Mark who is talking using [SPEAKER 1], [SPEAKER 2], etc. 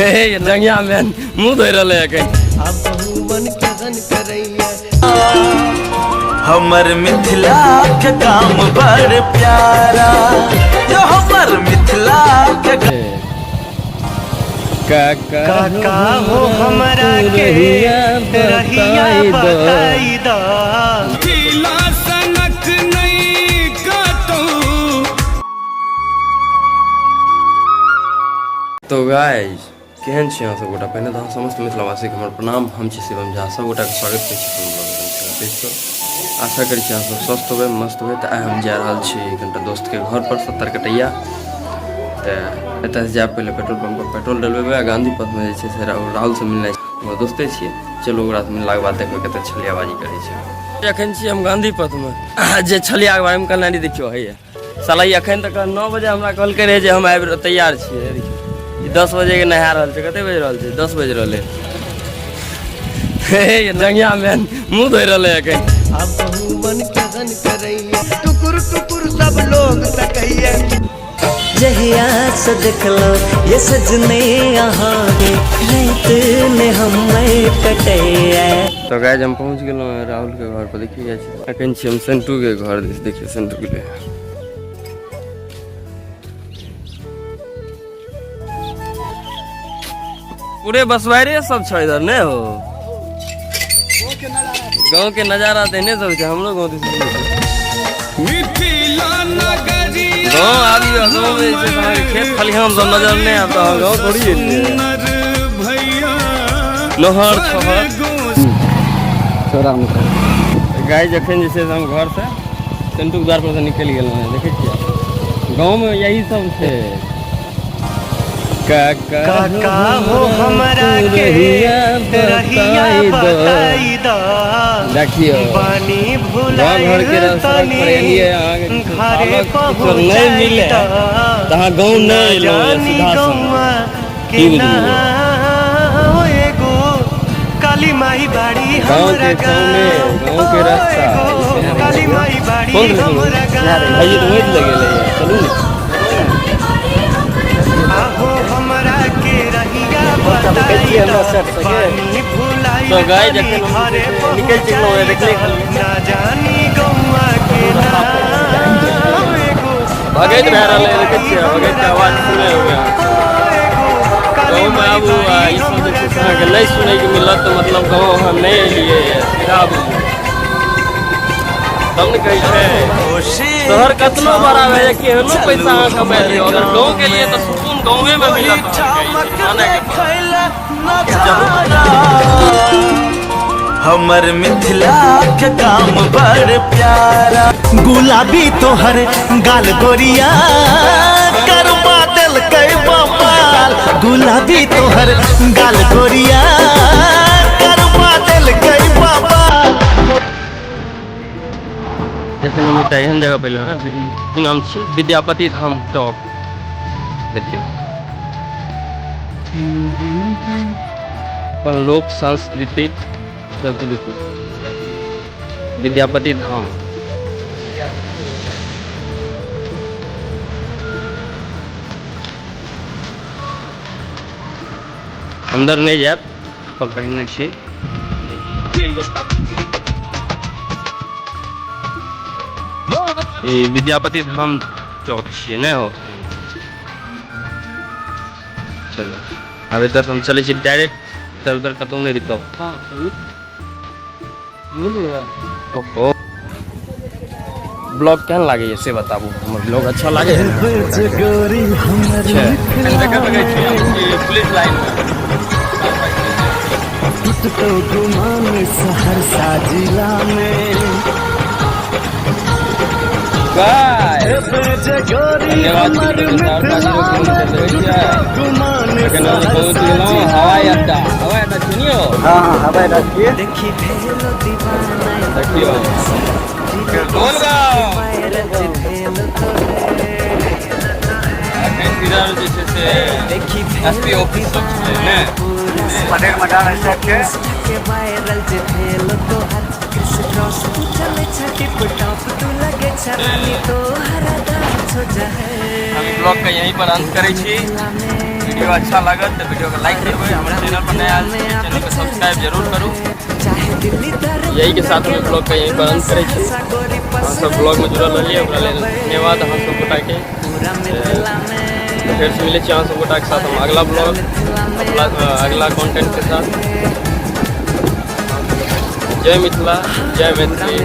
[SPEAKER 1] हे जंगिया मैन मुंह धोइ रहलै एखन।
[SPEAKER 2] आब बहुमन केहन करैया।
[SPEAKER 3] हमर मिथिला के काम बड़ प्यारा, यो हमर मिथिला के
[SPEAKER 1] काका
[SPEAKER 2] काका हो हमरा के रहिया बताई द।
[SPEAKER 1] तो गाइस केहन छी अहाँ सब गोटा? पहिने तऽ अहाँ समस्त मिथिलावासीके हमर प्रणाम। हम छी शिवम झा, सब गोटाके स्वागत करै छी अपन ब्लॉग मिथिला पेज पर। आशा करै छी अहाँ सब स्वस्थ होबै, मस्त होबै। तऽ आइ हम जा रहल छी कनिटा दोस्तके घर पर 70 कटैया। तऽ एतऽसँ जायब पहिले पेट्रोल पंप पर पेट्रोल डलबेबै आ गांधी पथमे जे छै से राहुलसँ मिलनाइ छै, हमर दोस्ते छियै। चलू ओकरासँ मिललाके बाद देखबै कतेक छलियाबाजी करै छै। एखन छी हम गांधी पथमे, जे छलियाके बारेमे कहने रही, देखियौ हैया साला ई एखन तक 9 बजे हमरा कहलकै रहै जे हम आबि तैयार छियै। ई 10 बजेके नहा रहल छै। कते बजि रहल छै? 10 बजि रहलै। हे जंगिया मैन मुँह धोइ रहलै एखन।
[SPEAKER 2] आब बहुमन केहन करैया, टुकुर टुकुर सब लोग तकैया।
[SPEAKER 4] जहिया से देखलो ये सजने अहाँ के रात ने हमें कटैया।
[SPEAKER 1] तो गाइस हम पहुँच गेलहुँ राहुल के घर पर। देखिए जाइ छी एखन छी हम सेंटू के घर दिस। देखिए सेंटू गेलै। पूरे बसवारे सब छै इधर नहीं हो। गांव के नजारा देने सब छै। हमरो गांव दिस गांव आबी गांव में जे छै से अहाँके खेत खलिहान सब नजर नहि आयत, अहाँ गांव थोड़ी एलियै। नहर छहर गाय। जखन जे छै से हम घर से सेंटूके द्वार पर से निकलि गेलहुँ हेँ। देखै छियै गाँवमे यही सब छै। काका
[SPEAKER 2] काका हो हमरा के रहिया बताई द।
[SPEAKER 1] देखियौ
[SPEAKER 2] बानी
[SPEAKER 1] गाँव घर के
[SPEAKER 2] भुलाइल
[SPEAKER 1] सड़क पर
[SPEAKER 2] तनी
[SPEAKER 1] एलियै अहाँके किछु
[SPEAKER 2] घरे
[SPEAKER 1] खाबक किछो नहि
[SPEAKER 2] पहुँचाई
[SPEAKER 1] मिले
[SPEAKER 2] द।
[SPEAKER 1] तऽ अहाँ गाँव नहि एलहुँ हेँ,
[SPEAKER 2] जानी
[SPEAKER 1] सीधा
[SPEAKER 2] गौआ
[SPEAKER 1] की
[SPEAKER 2] के
[SPEAKER 1] बुझलियै?
[SPEAKER 2] ना एगो काली माई बाड़ी
[SPEAKER 1] गाँव
[SPEAKER 2] हमरा
[SPEAKER 1] के सामने
[SPEAKER 2] गाँव
[SPEAKER 1] गाँव के रास्ता
[SPEAKER 2] एगो काली माई बाड़ी
[SPEAKER 1] कोन
[SPEAKER 2] हमरा गाँव।
[SPEAKER 1] भाइजी तऽ वही लगेलै चलू ने।
[SPEAKER 2] आहो हमरा के रहिया बताई द, पानी भुलाइल
[SPEAKER 1] तो गाइस,
[SPEAKER 2] तनी
[SPEAKER 1] जखन हम
[SPEAKER 2] घरे
[SPEAKER 1] निकलि चुकलहुँ हेँ, देखले
[SPEAKER 2] पहुँचाई द।
[SPEAKER 1] खाली।
[SPEAKER 2] ना जानी गौआ के नाम एगो
[SPEAKER 1] भगैत
[SPEAKER 2] काली
[SPEAKER 1] भए रहलै,
[SPEAKER 2] माई
[SPEAKER 1] देखै छियै
[SPEAKER 2] बाड़ी
[SPEAKER 1] भगैत के
[SPEAKER 2] हमरा
[SPEAKER 1] आवाज सुनै होबै अहाँ।
[SPEAKER 2] एगो काली
[SPEAKER 1] गाँवमे
[SPEAKER 2] माई
[SPEAKER 1] आबू आ
[SPEAKER 2] बाड़ी
[SPEAKER 1] ई सब जे
[SPEAKER 2] हमरा
[SPEAKER 1] छै से अहाँके नहि सुनैके मिलत तऽ मतलब गाँव अहाँ नहि एलियै, सीधा बुझियौ। तब ने कहै छै शहर कतनो बड़ा भए जाय, केहनो पैसा अहाँ कमाय लियौ, अगर गाँव के लिए तऽ सुकून गाँवे मे मिलत अहाँके, मानैके पड़त।
[SPEAKER 3] हमर मिथिला के काम बड़ प्यारा।
[SPEAKER 5] गुलाबी तोहर गाल गोरिया करवा देलकै बवाल, गुलाबी तोहर गाल गोरिया करवा देलकै बवाल।
[SPEAKER 1] जखन हम एकटा एहन जगह पे एलहुँ हेँ, ई नाम छै विद्यापति धाम चौक। देखियौ अपन लोक सांस्कृतिक सब देखियौ विद्यापति धाम। अंदर नहीं जायब, पर पहिने छी। ई विद्यापति धाम चौक छियै नहि हो। चलो आब इधर हम चलै छी डायरेक्ट, इधर उधर कतहु नहि रुकब। ओहो ब्लॉग केहन लागैए से बताबू। हमर ब्लॉग अच्छा लागैए? अच्छा, एखन देखऽ लगै छी हम छी पुलिस लाइन मे।
[SPEAKER 4] सहरसा जिला में
[SPEAKER 1] गाइस, धन्यवाद सहरसा जिले। एखन हम पहुँच गेलहुँ हवाई अड्डा। हवाई अड्डा सुनियो?
[SPEAKER 6] हाँ हाँ, हवाई अड्डा छियै।
[SPEAKER 4] देखी भेलो दीवाना।
[SPEAKER 1] देखियौ बोल गाँव। एखन इधर जे छै से
[SPEAKER 4] देखी
[SPEAKER 1] एस पी ऑफिस सब छै ने।
[SPEAKER 6] पटेल मैदान साइड के
[SPEAKER 4] के वायरल जे भेलो तोहर क्रिस क्रॉस, तू चले छ टिप टॉप, तू लगे छ रानी, तोहर अदा छो जहर।
[SPEAKER 1] हम ब्लॉग के यहीं पर अंत करै छी। वीडियो वीडियो अच्छा लागत तऽ वीडियो के लाइक करबै, हमर चैनल पर नया आयल छी चैनल के सब्सक्राइब जरूर करू। यही के साथ हम ब्लॉग के यहीं पर अंत करै छी। अहाँ सब ब्लॉग में जुड़ल रहलियै, ओकरा लेल धन्यवाद अहाँ सब गोटाके। फेर से मिलै छी अहाँ सब गोटाके साथ हम अगला ब्लॉग, अगला कंटेंट के साथ। जय मिथिला, जय मैथिली।